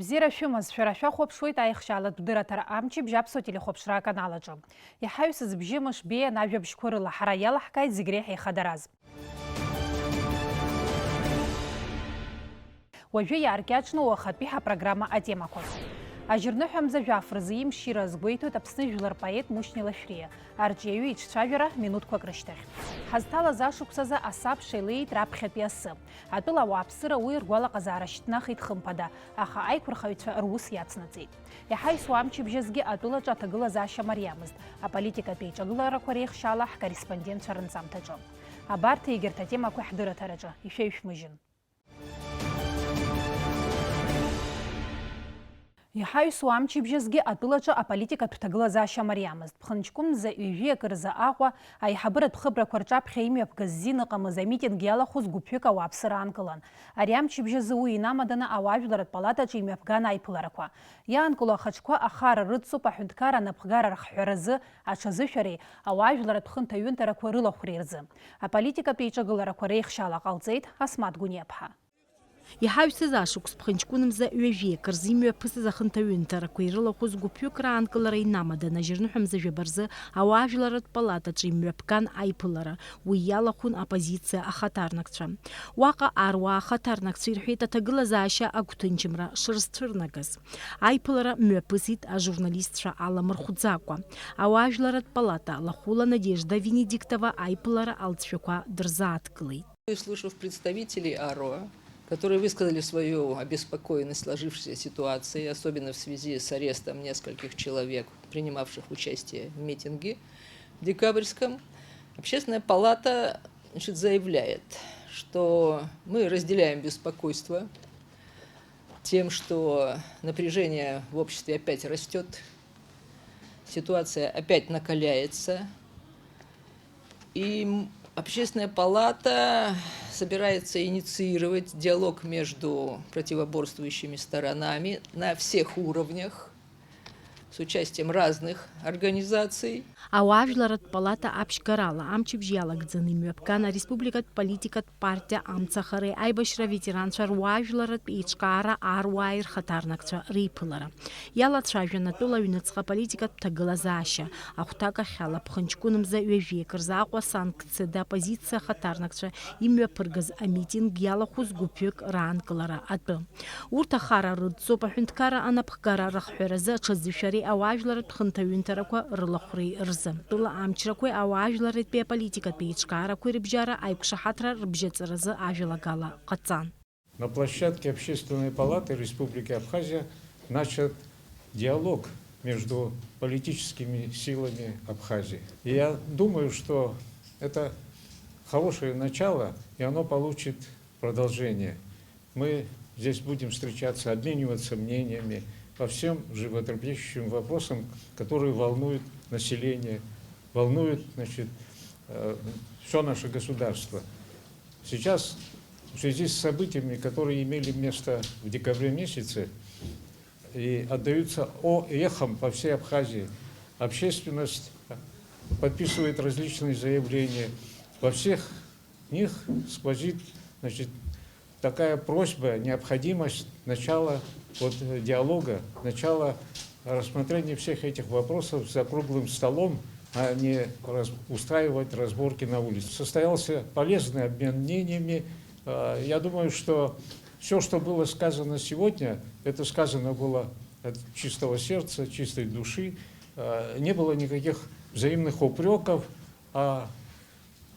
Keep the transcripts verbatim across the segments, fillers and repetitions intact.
Бзиара шәымаз, шәара шәахәаԥшуеит аихшьаалатә дырраҭара амчыбжь Аԥсуа телехәаԥшра аканал аҿы. Иҳаҩсыз бжьымш беиан ажәабжьқәа рыла ҳара иалаҳкааит зегь реиҳа ихадараз. Уажәы иааркьаҿны уахатәи ҳапрограмма атемақәа. Ажьырныҳәа мза жәаф рзы имшира азгәеиҭоит Аԥсны жәлар поет Мушьни Лашәриа. Арҿиаҩы иҿцәажәара минуҭқәак рышьҭахь. Ҳазҭалаз ашықәсазы асабша илеит раԥхьатәи асы. Атәыла ауааԥсыра уи ргәалаҟазаара шьҭнахит хымԥада, аха аиқәырхаҩцәа рус иацнаҵеит. Иҳаҩсуа амчыбжьазгьы атәылаҿы аҭагылазаашьа мариамызт, аполитикатә еиҿагыларақәа реихшьаала ҳкорреспондентцәа рынҵамҭаҿы. Абарҭ егьырҭ атемақәа ҳдырраҭараҿы ишәеишәмыжьын. Иҳаҩсуа амчыбжьазгьы атәылаҿы аполитикатә ҭагылазаашьа мариамызт. Ԥхынҷкәынмза ҩажәи акы рзы Аҟәа аиҳабыратә хыбрақәа рҿаԥхьа имҩаԥгаз зин ыҟамыз амитинг иалахәыз гәыԥҩык ауааԥсыра аанкылан. Ари амчыбжьазы уи инамаданы ауаажәларатә палатаҿы имҩаԥган аиԥыларақәа. Иаанкыло ахаҿқәа ахара рыдҵоуп аҳәынҭқарра анапхгара рыхҳәаразы, аҽазышәареи ауаажәларатә хынҭаҩынҭарақәа рылахәреи рзы. Аполитикатә еиҿагыларақәа реихшьаала ҟалҵеит Асмаҭ Гәыниаԥҳа. Иҳаҩсыз ашықәс ԥхынҷкәынмза ҩажәи акы рзы имҩаԥысыз ахынҭаҩынҭарақәа ирылахәыз гәыԥҩык раанкылара инамаданы ажьырныҳәа мза жәаба рзы ауаажәларатә палатаҿы имҩаԥган аиԥылара, уи иалахәын аоппозициа ахаҭарнакцәа. Уаҟа аруаа ахаҭарнакцәа ирҳәеит аҭагылазаашьа агәҭынчымра шырзцәырнагаз. Аиԥылара мҩаԥысит ажурналистцәа аламырхәӡакәа. Ауаажәларатә палата алахәыла Надежда Венедиктова аиԥылара алҵшәақәа дырзааҭгылеит. Выслушав представителей АРОА, которые высказали свою обеспокоенность сложившейся ситуацией, особенно в связи с арестом нескольких человек, принимавших участие в митинге декабрьском, Общественная палата, значит, заявляет, что мы разделяем беспокойство тем, что напряжение в обществе опять растет, ситуация опять накаляется, и Общественная палата собирается инициировать диалог между противоборствующими сторонами на всех уровнях с участием разных организаций. Ауаажәларатә палата аԥшьгарала амчыбжь иалагӡаны имҩаԥган ареспубликатә политикатә партиа Амцахареи аибашьра аветеранцәа руаажәларатә еиҿкаара аруааи рхаҭарнакцәа реиԥылара. Иалацәажәан атәыла аҩныҵҟа аполитикатә ҭагылазаашьа, ахәҭак ахьала ԥхынҷкәынмза ҩажәи акы рзы Аҟәа санкциада аоппозициа ахаҭарнакцәа имҩаԥыргаз амитинг иалахәыз гәыԥҩык раанкылара атәы. Урҭ ахара рыдҵоуп аҳәынҭқарра анапхгара рыхҳәаразы аҽазышәареи ауаажәларатә хынҭаҩынҭарақәа рылахәреи рзы. Тәыла амчрақәеи ауаажәларратәи аполитикатәи еиҿкаарақәеи рыбжьара аиқәшаҳаҭра рыбжьаҵаразы ажәалагала ҟаҵан. На площадке Общественной палаты Республики Абхазия начат диалог между политическими силами Абхазии. И я думаю, что это хорошее начало, и оно получит продолжение. Мы здесь будем встречаться, обмениваться мнениями по всем животрепещущим вопросам, которые волнуют население, волнуют, значит, все наше государство. Сейчас, в связи с событиями, которые имели место в декабре месяце, и отдаются о-, эхом по всей Абхазии, общественность подписывает различные заявления. Во всех них сквозит, значит, такая просьба, необходимость начала вот, э, диалога, начала рассмотрения всех этих вопросов за круглым столом, а не раз-, устраивать разборки на улице. Состоялся полезный обмен мнениями. Э, я думаю, что все, что было сказано сегодня, это сказано было от чистого сердца, чистой души. Э, не было никаких взаимных упреков, а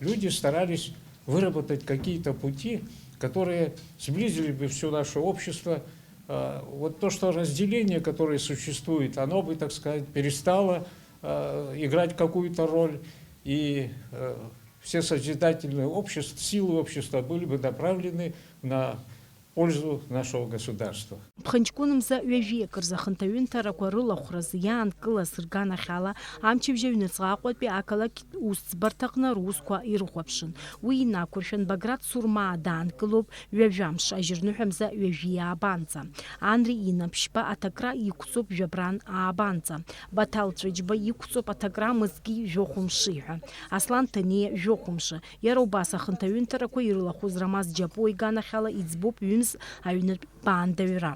люди старались выработать какие-то пути, которые сблизили бы все наше общество. Э, вот то, что разделение, которое существует, оно бы, так сказать, перестало, э, играть какую-то роль, и, э, все созидательные общества, силы общества были бы направлены на пользу нашего государства. Ԥхынҷкәынмза ҩажәи акы рзы ахынҭаҩынҭарақәа рылахәразы иаанкылаз рганахьала, амчыбжь аҩныҵҟа Аҟәатәи ақалақьтә усӡбарҭаҟны русқәа ирыхәаԥшын. Уи инақәыршәан, Баграт Сурмаа даанкылоуп ҩажәамш, ажьырныҳәа мза ҩажәи аабанӡа. Анри Инаԥшьба аҭакра иқәҵоуп жәабран аабанӡа. Баҭал Ҵәыџьба иқәҵоуп аҭакра мызки жәохә мши ҳәа. Аслан Ҭаниа жәохә мшы. Иара убас ахынҭаҩынҭарақәа ирылахәыз Рамаз Џьапуа иганахьала иӡбоуп ҩымз аҩнытә баандаҩра.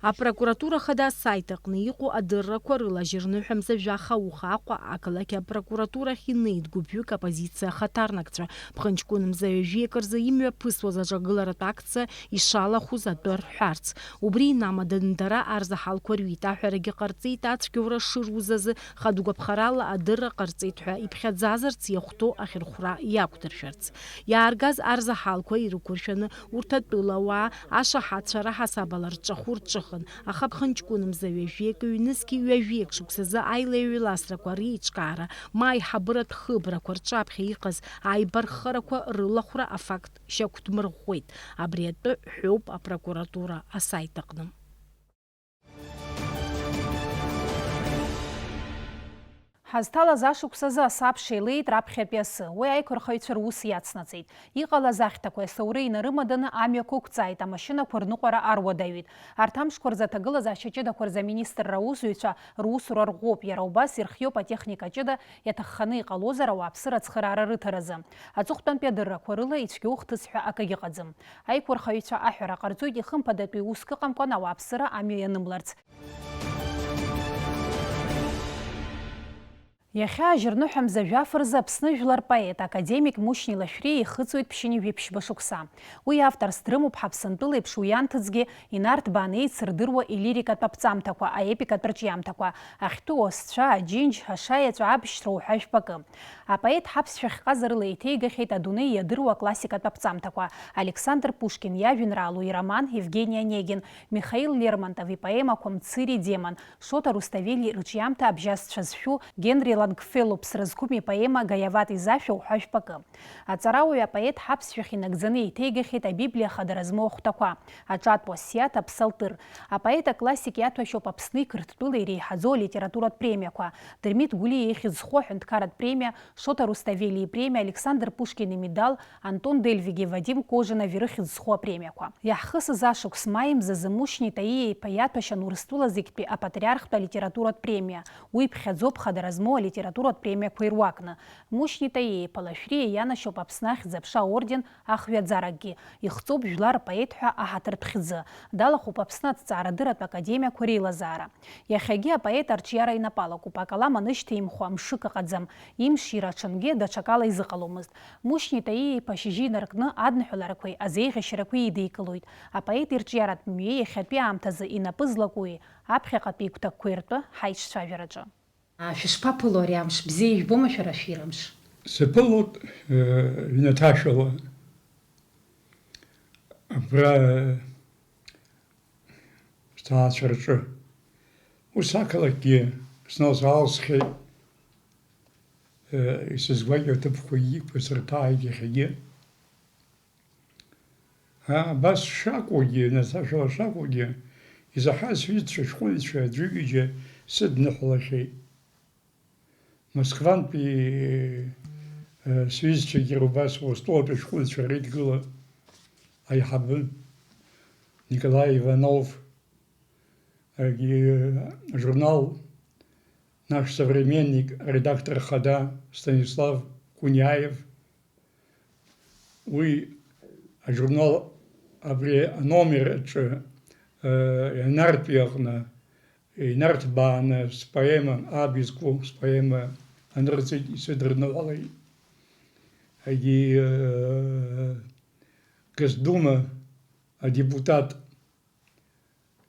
Апрокуратура хада асайт аҟны иҟоу адыррақәа рыла ажьырныҳәа мза жәаха ауха Аҟәа ақалақь апрокуратурахь инеит гәыԥҩык оппозициа ахаҭарнакцәа, ԥхынҷкәын мза ҩажәи акы рзы имҩаԥысуаз аҿагыларатә акциа ишалахәыз атәы рҳәарц. Убри инамаданы дара арзаҳалқәа рҩит, аҳәарагьы ҟарҵеит, ацәгьоура шыруз азы хатә гәаԥхарала адырра ҟарҵеит ҳәа иԥхьаӡазарц иахәҭоу ахьырхәра иақәдыршәарц. Иааргаз арзаҳалқәа ирықәыршәаны, урҭ атәылауаа ашаҳаҭцәа раҳасабала рҿахәы рҿыхын, аха ԥхынҷкәын мза ҩажәиак, ҩнызқьи ҩажәиак шықәсазы аилаҩҩласрақәа реиҿкаара, ма аиҳабыратә хыбрақәа рҿаԥхьа иҟаз аибарххарақәа рылахәра афакт шьақәдмырӷәӷәеит. Абри атәы ҳәоуп апрокуратура асайт аҟны. Ҳазҭалаз ашықәсазы асабша илеит раԥхьатәи асы. Уи аиқәырхаҩцәа рус иацнаҵеит. Иҟалаз ахьҭақәеи асауреи инарымаданы амҩақәа ықәҵааит, амашьынақәа рныҟәара аруадаҩит. Арҭ амшқәа рзы аҭагылазаашьа ҷыдақәа рзы аминистр аусзуҩцәа русура рӷәӷәоуп, иара убас ирхиоуп атехника ҷыда, иаҭахханы иҟалозар ауааԥсыра ацхыраара рыҭаразы. Аҵыхәтәантәи адыррақәа рыла ицәгьоу хҭыс ҳәа акагьы ыҟаӡам. Аиқәырхаҩцәа аҳәара ҟарҵоит, ихымԥадатәи уск ыҟамкәан ауааԥсыра амҩа ианымларц. Иахьа ажьырныҳәа мза жәаф рзы Аԥсны жәлар поет, академик Мушьни Лашәриа ихыҵуеит ԥшьынҩажәи ԥшьба шықәса. Уи авторс дрымоуп Ҳаԥсынтәыла еиԥш уи анҭыҵгьы, инарҭбааны еицырдыруа илирикатә аԥҵамҭақәа, аепикатә рҿиамҭақәа, ахьтәы уасцәа, аџьынџь, ашаеҵәа, абшьҭра уҳәа жәпакы. Апоет ҳаԥсшәа хьҟазарыла еиҭеигахьеит адунеи иадыруа аклассикатә аԥҵамҭақәа, Александр Пушкин иажәеинраалоу ироман, Евгений Онегин, Михаил Лермонтов ипоемақәа Мцыри Демон, Шоҭа Русҭавели рыҿиамҭа абжьасцәа зшәу, Генри Лангфеллопс рызқәым ипоема Гаиават изашәа уҳәа жәпакы. Аҵарауаҩ апоет ҳаԥсшәахь инагӡаны еиҭеигахьеит Абиблиа хадара змоу ахәҭақәа, аҿатә уасиаҭ, аԥсалтыр. Апоет аклассик иаҭәашьоуп Аԥсни Қырҭтәылеи иреиҳаӡоу алитературатә премиақәа, Дырмит Гәлиа ихьӡ зху аҳәынҭқарратә премиа, Шоҭа Русҭавели ипремиа, Александр Пушкин имедал, Антон Дельвиги Вадим Кожинови рыхьӡ зху апремиақәа. Иаҳхысыз ашықәс маи мзазы Мушьни Таииа-иԥа иаҭәашьан Урыстәыла зегьтәи апатриархтә алитературатә премиа. Уи иԥхьаӡоуп хадара змоу алитературатә премиақәа ируакны. Мушьни Таииа-иԥа Лашәриа ианашьоуп Аԥсны Ахьӡ-аԥша аорден ахҩаӡаракгьы, ихҵоуп жәлар рпоет ҳәа аҳаҭыртә хьӡы. Далахәуп Аԥсны аҭҵаарадырратә академиақәа реилазаара. Иахьагьы апоет арҿиара инапы алакуп, акалам анышьҭимхуа мшык ыҟаӡам, имшира аҽынгьы даҽакала изыҟаломызт. Мушьни Таииа-иԥа шьыжьы инаркны адныҳәаларақәеи азеиӷьашьарақәеи идикылоит. Апоет ирҿиаратә мҩеи иахьатәи аамҭазы инапы злакуи аԥхьаҟатәи игәҭакқәеи ртәы ҳаиҿцәажәараҿы. Шәышԥаԥыло ари амш? Бзиа ижәбома шәара шәира амш? Саԥылоит, э, ҩнаҭашәала. Абра, э, сҭаацәа рҿы. Ус ақалақьгьы сналс-аалсхьеит, э, исызгәакьоу аҭыԥқәа иқәысырҭааит иахьагьы. Абас шакәугьы, ҩнаҭашәала шакәугьы, изаҳаз сҩызцәа шәҟәыҩҩцәа аӡәы-ҩыџьа сыдныҳәалахьеит. Москвантәи, э, сҩызцәагьы убас Урыстәылатәи ашәҟәыҩҩцәа реидгыла аиҳабы Николаи Иванов, егьи, э, ажурнал Наш современник аредактор хада Станислав Куниаев, уи ажурнал абри аномер аҿы, э, ианартәи аҟны инарҭбааны споема, аб изку споема анырҵеит, исыдырныҳәалеит. Егьи, э, Госдума адепутат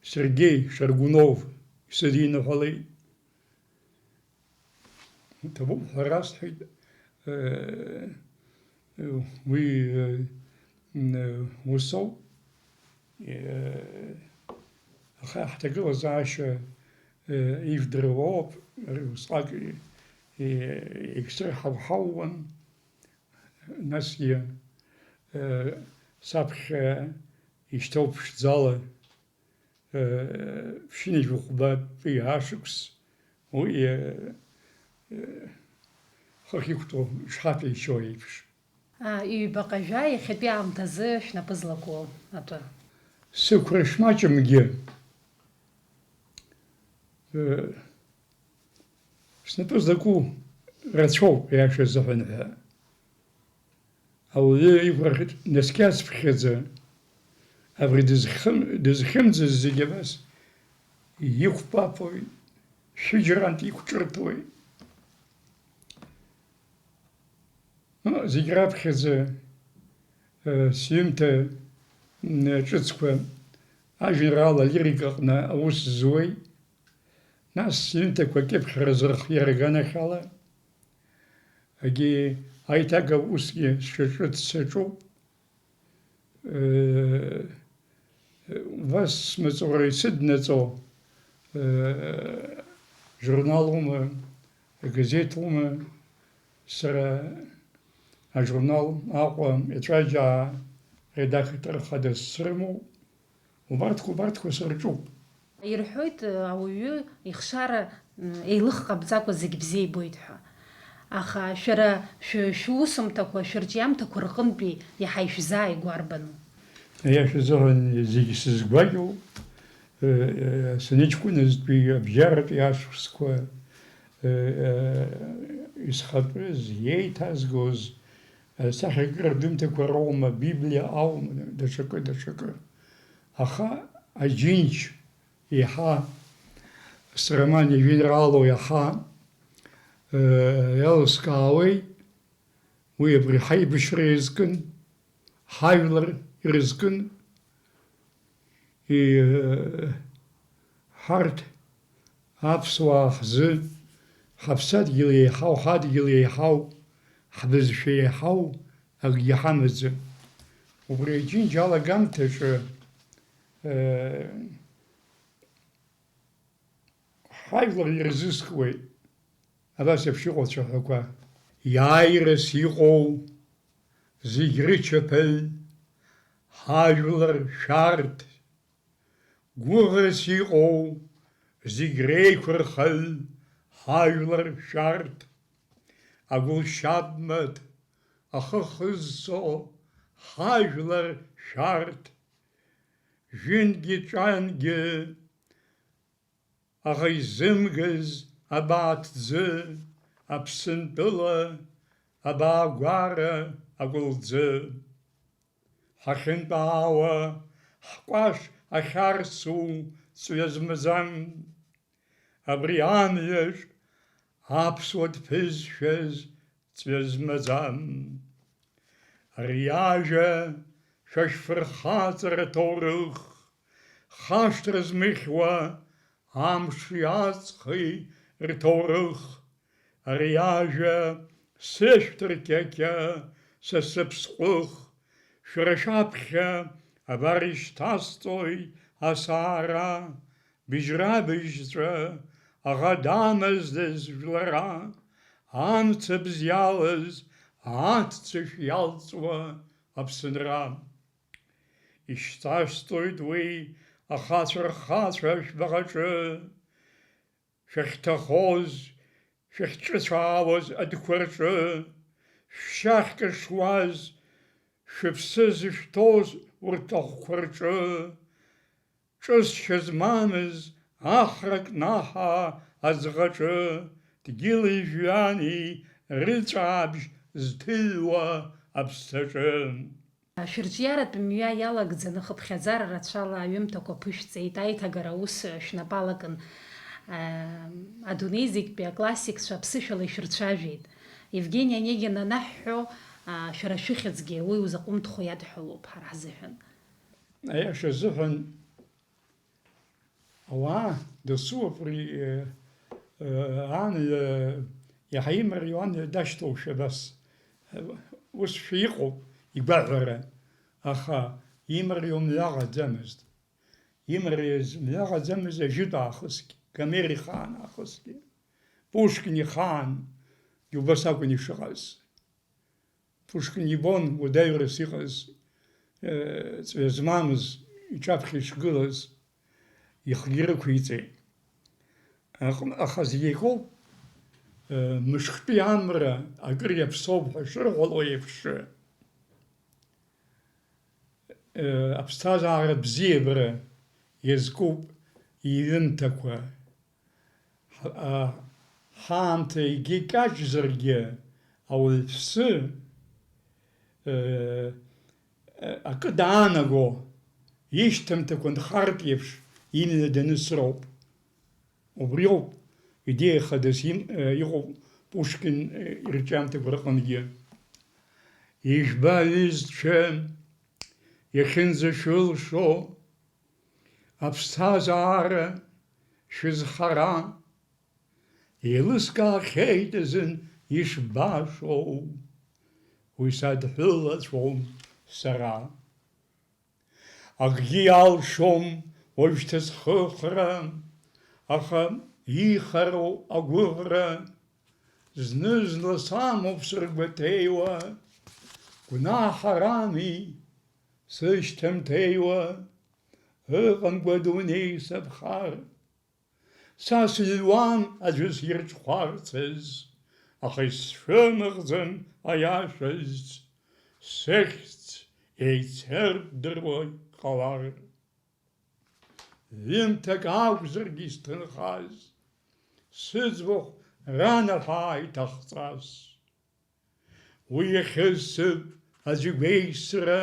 Сергеи Шаргунов исыдиныҳәалеит. Иҭабуп ҳәа расҳәеит, э, уи, э, м, э, усоуп. Э, аха ҳҭагылазаашьа, э, ижәдыруа ауп, усҟак, э, егьсырҳауҳауан, насгьы, э, саԥхьа ишьҭоуп ԥшӡала. Ԥшьынҩажәи хәбатәи ашықәс уи, хыхь иқәтәоу ишҳаҭәеишьо еиԥш. Ҩбаҟа жәа иахьатәи аамҭазы шәнапы злаку атәы. Сықәра шмаҷымгьы, снапы злаку рацәоуп, аиаша азыҳәан ҳәа. Ауаҩы иқәра наскьацыԥхьаӡа, Абри дызхьым-, дызхьымӡаз зегьы абас иқәпапоит, шәыџьарантә иқәҿырҭуеит. Ну, зегь раԥхьаӡа, э, сҩымҭа, м, ҿыцқәа ажәеинраала алирика аҟны аус зуеит. Нас сҩымҭақәа акьыԥхьра зырхиара аганахьала, егьи аиҭагара усгьы сшаҿыц саҿуп. Э, убас смаҵура исыднаҵо, э, журналума, агазеҭума, сара ажурнал Аҟәа еҵәаџьаа редактор хада срымоуп. Убарҭқәа, убарҭқәа сырҿуп. Ирҳәоит, ауаҩы ихшара, м, еилых ҟамҵакәа зегь бзиа ибоит ҳәа. Аха шәара шәы-, шәусумҭақәа, шәырҿиамҭақәа рҟынтәи иаҳа ишәзааигәоу арбану? Аиаша азыҳәан зегь сызгәакьоу, э, э, саныҷкәыназтәи абжьаратәи ашықәсқәа, э, э, исхатәыз, иеиҭазгоз, асахьаркыратә ҩымҭақәа роума, Библиа аума, даҽакы, даҽакы. Аха Аџьынџь еиҳа, сроман иажәеинраалоу иаҳа, э, еилыскаауеит, уи абри ҳаибашьра иазкын, ҳажәлар ирызкын, и-, э, ҳарҭ аԥсуаа ҳзы, ҳаԥсадгьыл еиҳау, ҳадгьыл еиҳау, ҳбызшәа еиҳау акгьы ҳамаӡам. Убри Аџьынџь алагамҭаҿы, э, ҳажәлар ирзыскуеит абас еиԥш иҟоу ацәаҳәақәа. Иааирас иҟоу зегь рычаԥаҩ, ҳажәлар шәарҭ, гәыӷрас иҟоу зегь реиқәырхаҩ, ҳажәлар шәарҭ, агәылшьапмаҭ ахы хызцо ҳажәлар шәарҭ, жәынгьы ҿангьы аӷа изымгаз абааҭӡы, Аԥсынтәыла абаагәара акәылӡы. Ҳахьынтәаауа, ҳкәашь ахьарсу ҵҩа змаӡам. Абри амҩаҿ аԥсуа дԥызшәаз ҵҩа змаӡам. Ари ажәа шәа шәфырхаҵара ҭоурых, хашҭра змыхьуа амши аҵхи рҭоурых. Ари ажәа сышәҭ рқьақьа, са сыԥсҟәых, шәара шәаԥхьа абар ишьҭасҵоит асаара. Быжьра-быжьҵәа аӷа дамаздаз жәлара, амцабз иалаз аҭцәашә иалҵуа аԥсынра. Ишьҭасҵоит уи ахацәа рхацәа шәбаҟаҿы, шәахьҭахоз, шәахьҿыцәаауаз адәқәа рҿы, шәшьа ахькашуаз, шәыԥсы зышәҭоз урҭ ахәқәа рҿы, ҿызшьа змамыз ахра кнаҳа аӡӷаҿы, дгьыли жәҩани рыҵәаабжь зҭыҩуа аԥсаҿы. Шәырҿиаратә мҩа иалагӡаны хыԥхьаӡара рацәала аҩымҭақәа ԥышәҵеит, аиҭагара аус шәнапы алакын, адунеи зегьтәи аклассикцәа аԥсышәала ишәырцәажәеит. Евгений Онегин анаҳҳәо, шәара шәыхьӡгьы уи узаҟәымҭхо иадҳәалоуп ҳара ҳзыҳәан. Аиаша азыҳәан, ауаа дасу абри, э, э, амҩа, иаҳа имариоу амҩа дашьҭоушәа абас, э, усшәа иҟоуп игәаҳәара, аха имариоу мҩа ҟаӡамызт. Имариаз мҩа ҟаӡамыз ажәытә аахысгьы, Гомер ихаан аахысгьы, Пушкин ихаангьы убас акәын ишыҟаз. Пушкин ибон уадаҩрас иҟаз, э, ҵҩа змамыз, иҿаԥхьа ишгылаз, ихгьы рықәиҵеит. Аҟ-, аха зегь акоуп, э, мышхтәи амра акыр иаԥсоуп ҳәа шырҳәало еиԥш, э, аԥсҭазаара бзиабара иазкуп иҩымҭақәа. Ҳа-, а, ҳаамҭа егьа икьаҿзаргьы, ауаҩԥсы, э, э, акы даанаго, Ишьҭамҭақәа нхартә еиԥш имҩа данысроуп. Убриоуп идеиа хадас им-, э, иҟоу Пушкин, э, ирҿиамҭақәа рҟынгьы. Ижәба, аҩызцәа, иахьынӡашәылшо, аԥсҭазаара шәызхара, еилыскаахьеит азын ишбашоу, уи садҳәылацәоуп сара. Акгьы иалшом уажәшьҭа схыхра, аха ихароу агәыӷра, зны-зынла самоуп сыргәаҭеиуа, гәнаҳарами сышьҭамҭеиуа, ыҟамкәа адунеи саԥхар. Са сыҩуан аӡәы сирҽхәарцаз, аха исшәымыхӡан аиашаз, сыхьӡ еицырдыруа ҟалар. Ҩымҭак акәзаргьы исҭынхаз, сыӡбахә ранаҳәааит ахҵас. Уи иахьысып аӡәы игәеисра,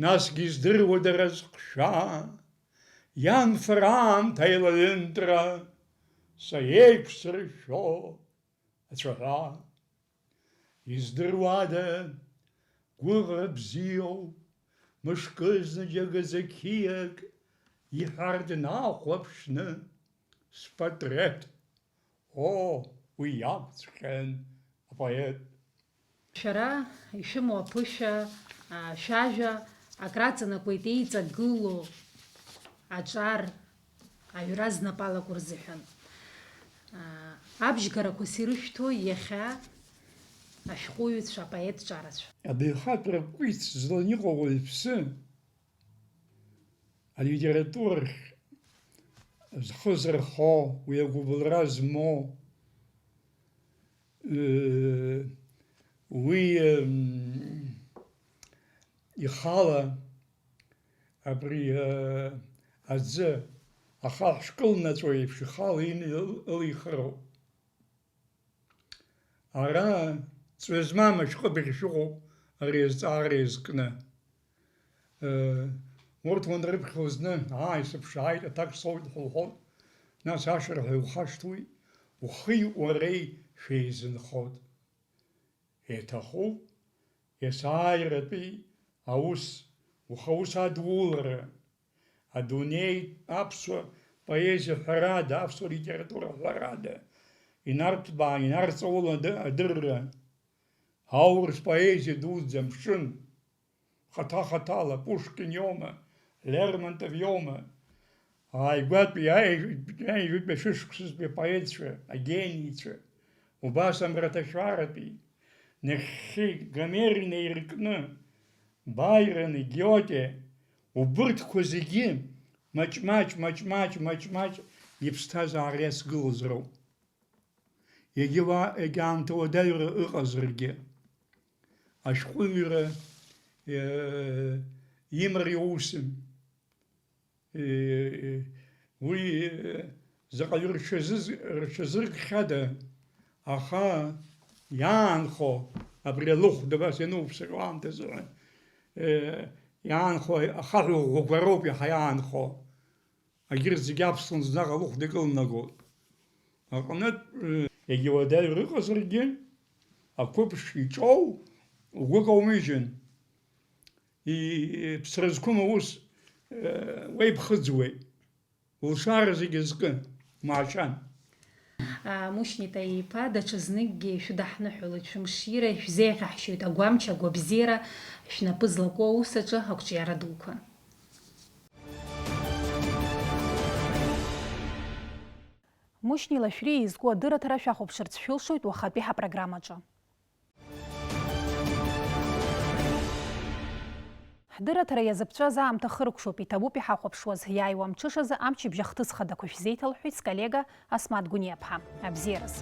насгьы издыруада разҟшәа, ианфар аамҭа аилаҩынтра, са еиқәсыршәо ацәаҳәа. Издыруада, гәыӷра бзиоу, мышкызны џьагаӡа қьиак иҳәар днахәаԥшны, спатреҭ. О, уи иакәҵәҟьан апоет. Шәара ишәымоу аԥышәа, а, шәажәа акраҵанакуеит еиҵагылоу аҿар аҩра знапалаку рзыҳәан. А, абжьгарақәас ирышәҭо иахьа ашәҟәыҩҩцәа, апоет ҿарацәа. Абаҩхатәра кәиц злан иҟоу ауаҩԥсы, алитературахь зхы зырхо, уи агәыбылра змоу, ыы, уи, ым, ихала абри, ыы, аӡы ахаҳә шкылнаҵәо еиԥш ихала имҩа ыл-, ылихыроуп. Ара ҵҩа змам ашәҟәы бӷьы шәыҟоуп ари азҵаара иазкны. Э, урҭ уанрыԥхьо зны, ааи, сыԥшааит, аҭак соуит ҳәа уҳәоит, нас ашырҳәа иухашҭуеит, ухи уареи шәеизынхоит. Еиҭахуп есааиратәи аус, ухаус адулара. Адунеи аԥсуа поезиа ҳәарада, аԥсуа литература ҳәарада, инарҭбаан, инарҵаулан ад-, адырра. Аурыс поезиа дуӡӡа амшын, хаҭа-хаҭала, Пушкин иоума, Лермонтов иоума, ааигәатәи аи-, аҩажәатәи ашәышықәсазтәи апоетцәа, агениецәа, убас амраҭашәаратәи, нахьхьи Гомер инаиркны, Байрон, Гиоте, убырҭқәа зегьы маҷ-маҷ, маҷ-маҷ, маҷ-маҷ иԥсҭазаара иазгылаз роуп. Егьа уа-, егьа аамҭа уадаҩра ыҟазаргьы, ашәҟәыҩҩра, э, имариоу усым. Э, уи, э, заҟаҩы рҽазыз-, рҽазыркхьада, аха иаанхо абри алыхәда абас иануԥсахьоу аамҭазы, э, иаанхо ахаҳә ӷәӷәақәа роуп иаҳа иаанхо. Егьырҭ зегьы аԥслон зны аҟалыхәда икылнагоит. Аҟнытә, э, егьа уадаҩра ыҟазаргьы, ақәыԥш иҿоу угәы каумыжьын. И-, ԥсра зқәым аус, э, уеиԥхыӡуеит. Улшара зегьы зкын, Маачан. А, Мушьни Таиа-иԥа, даҽазныкгьы шәыдаҳныҳәалоит, шәымшира, шәзеиӷьаҳшьоит агәамч, агәабзиара, шәнапы злаку аус аҿы ақәҿиара дуқәа. Мушьни Лашәриа изку адырраҭара шәахәаԥшырц шәылшоит уахатәи ҳапрограммаҿы. Ҳдырраҭара иазыԥҵәаз аамҭа хыркәшоуп, иҭабуп иҳахәаԥшуаз. Иааиуа амҽышазы амчыбжь ахҭыс хадақәа шәзеиҭалҳәоит сколлега Асмаҭ Гәыниаԥҳа. Абзиараз.